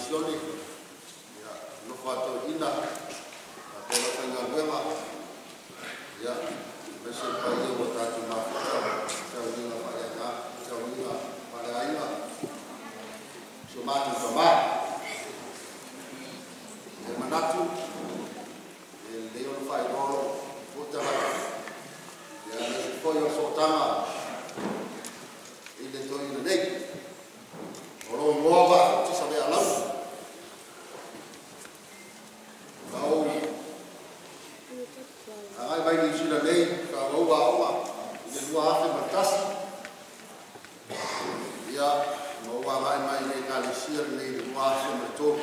Misione, ia, nofo a toeaiina, faapea le aufaigaluega, ia, aemaise le paia ua tatou mafuta i sauniga faaleagaga, sauniga faaleaiga, si o matou tama. E manatu, e lelei ona faailoa lou foi tagata, ia, aemaise foi o le sootaga i le toeaina nei. O lou igoa Vaafuti Savealau. Na ou agai mai Niu Sila nei, faaauau aoga i le 2001. Ia, ma ou agai mai i le Ekalesia lenei i le 2003.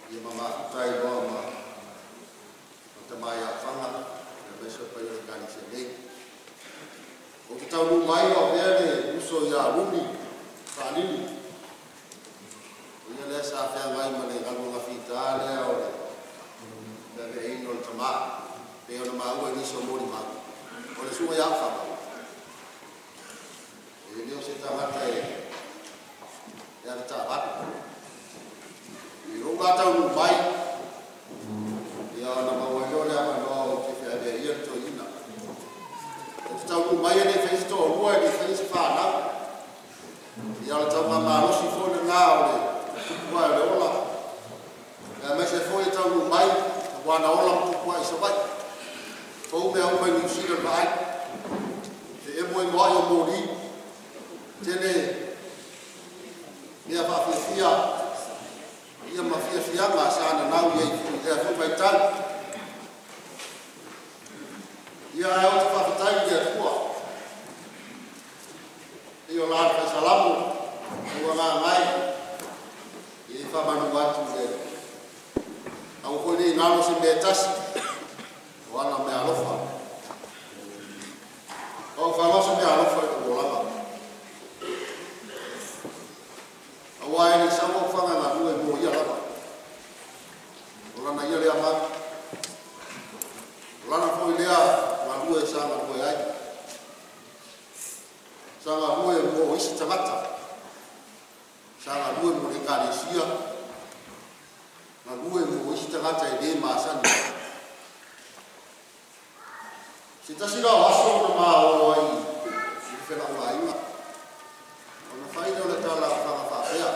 Ia ma mafuta ai loa ma tama ia Aofaga, aemaise o le paia o le Ekalesia nei. Ou te taunuu mai o avea le uso ia Rumi Faalili. O ia lea sa feagai ma le galuega fita lea o le feaveaiina o le tama, pei ona maua i nisi o molimau. O le susuga ia Aofaga, e le o se tagata e avetaavale. I lou la taunuu mai, ia ona maua ai lea o le avanoa ou te feaveaia le toeaina. Ou te taunuu mai e le fai se toalua, e le fai se fanau. Ia o le tauga malosi foi lena o le tupu ai o le ola. Aemaise foi e taunuu mai, ua na ola ma tupu ai i Savaii. Fou mea uma i Niu Sila le vaai. E emo emo ai o moli. Tele mea faafiafia, ia ma fiafiaga sa nanau i ai i lea foi vaitau. Ia ae ou te faafetai i le Atua. Pei o la le Faisalamo, ua agaga e, ia faamanu atu i le aua foi nei galo se mea e tasi o ana mea alofa. O falo se mea alofa i lou olaga. Aua e le sau au faga galue mo ia lava. O lana ia lea mau. O lana foi lea galue sa galue ai. Sa galue mo isi tagata. Sa galue mo le Ekalesia. Galue mo isi tagata e le masani. Se tasi la o aso na maolo ai i le felauaiga. Ona fai lea o le tala o faga faapea.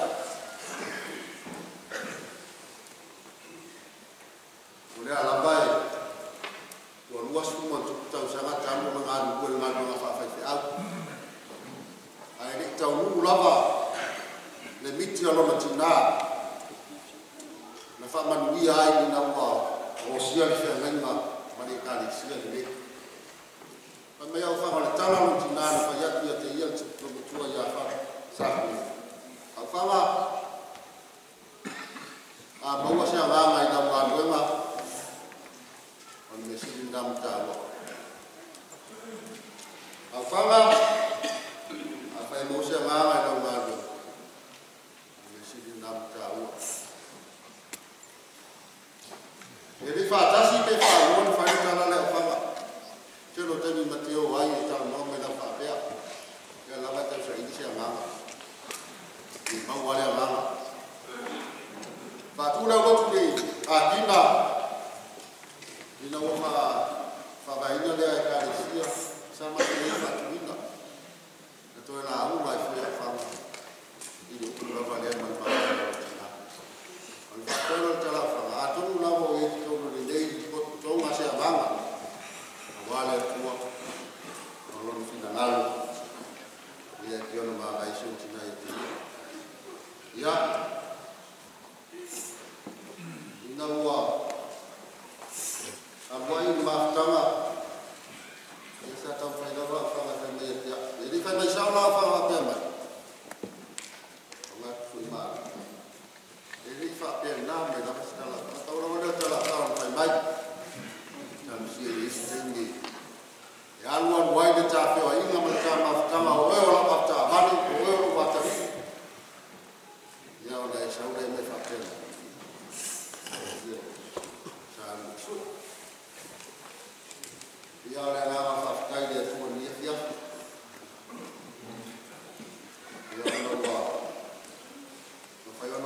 O lea lava e ua 20 ma tupu tausaga talu ona galulue le galuega faafaifeau. Ae le i taunuu lava le miti a lona tinā na faamanuia ai ina ua osia le feagaiga ma le Ekalesia lenei. Fai mai Aofaga o le tala lona tinā na fai atu ia te ia le matua ia Safu. Aofaga, a maua se agaga i lau galuega, o le mea sili lena ma taua. Aofaga, afai e maua se agaga i lau galuega, o le mea sili lena ma taua. E le faatasi pe faalua na fai le tala lea Aofaga. Tele o taimi ma te o ai e talanoa mai lau faapea. Ia lava e tausaili se agaga. I maua le agaga. Faatu le lotu le Atina ina ua faavaeina lea Ekalesia sa matou ai faatuina. Na toe lauga ai foi Aofaga i le upu lava lea ma le faavae o le tina. O le faapea o le tala Aofaga, atonu lava o i ai totonu lenei toga se agaga, aua le Atua o lona finagalo, ia e pei ona vaavaai si ou tina ia te ia. Ia, ina ua alu ai le mafutaga, ia sa taumafai lava Aofaga e fai mai ia te au. E le i fai mai sao la Aofaga faapea mai. O gatu foi malo. E le i faapena mai lava se tala. Tau lava lea tala Aofaga na fai mai. Talosia i isi taimi e alu alu ai le tafeoaiga ma le tamafutaga o oe o lau avetaavale, o oe o lou atalii. Ia ona e sau lea mai faapena. Ia, sa alu sui. Ia o le agaga faafetai i le Atua i lenei afiafi. Ia ona ua mafai ona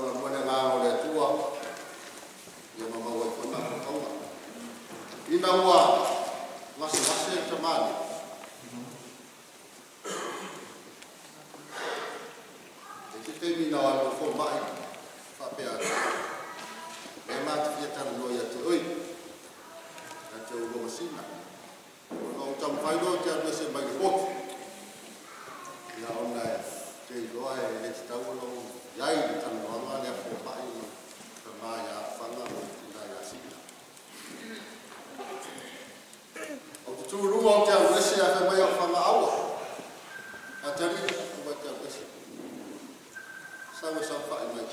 Sau e saofai mai.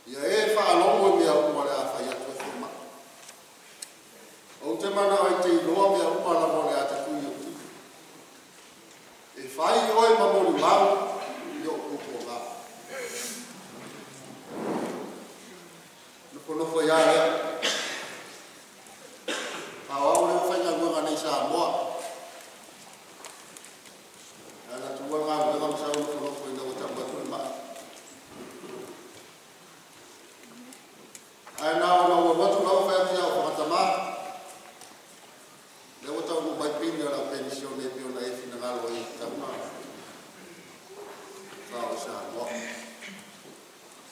Ia e faalogo i mea uma o le a fai atu e fomai. Ou te manao e te iloa mea uma lava o le a tatui i ou tino. E fai oe ma molimau i o'u puapuaga. Nofonofo ai lea. A o au lea ua faigaluega nei i Samoa. Ae na tuua le galuega ma sau nofonofo ina ua tau atu le mai. Ae na ona ou alu atu lava fai atu ia au Fagatama. Lea ua taunuu mai pine o lau penisione e pei ona e finagalo ai e tatau ona faaoo i Samoa.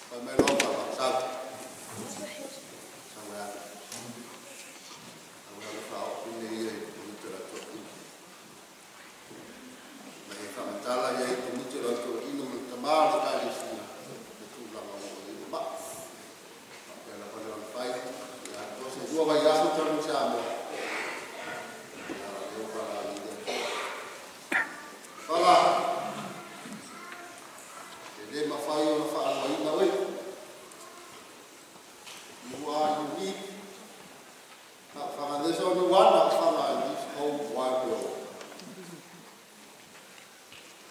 Fai mai loa Faamaa, sau. Sau e alu. Sau e alu e faaoo pine ia i le Komiti o le Au Toeaina. Ma e faamatala i ai i le Komiti o le Au Toeaina ma le tamā o le Ekalesia le tulaga ua oo i ai le mai. Faapea lava lea ona fai, ia atoa se 2 vaiaso talu i Samoa. Ia o lea ua valaaulia e le Atua. Fala, e le mafai ona faaluaina oe. You are unique. Fa'afaga, there's only one A'ofaga in this whole wide world.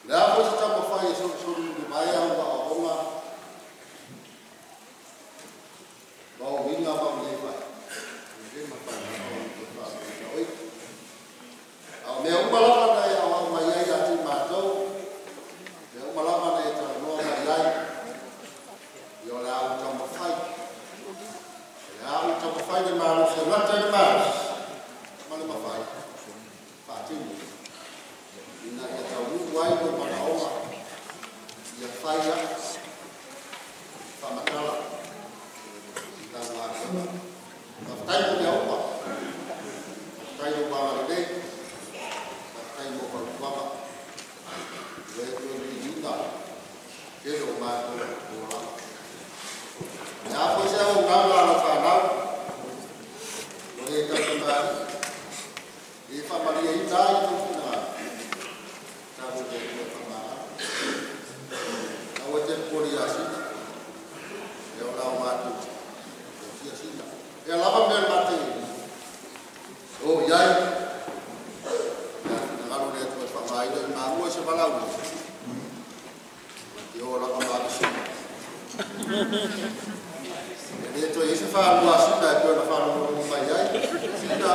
Le a foi se taumafai e solisoli mai au aoaoga ma o uiga ma o lē fai. E le mafai lava ona toe faaluaina oe. A o mea uma lava na e aoao mai ai ia te matou, mea uma lava na e talanoa mai ai, ia o le a ou taumafai. O le a ou taumafai le malosi e gata i le malosi ma le mafai faatino ina ia taunuu ai lou manaoga ia fai a'u faamatala i lau galuega. Faafetai mo mea uma. Faafetai i lou agalelei. Faafetai mo fautuaga. Ua e toe piliga tele o matou olaga. Le a foi se auaunaga a lau fanau ua le tautamalii e faamalieina ai tou finagalo, talu e le Atua e faamagalo. Aua e te popole ia Sina, e o la o matou tausia Sina. E lava mea le matei o i ai, ia finagalo le Atua e faamāina i magua i se valaauina, ma te o lava ma ave Sina. E le toe i ai se faalua a Sina e pei ona faalogologo mai ai. Sina,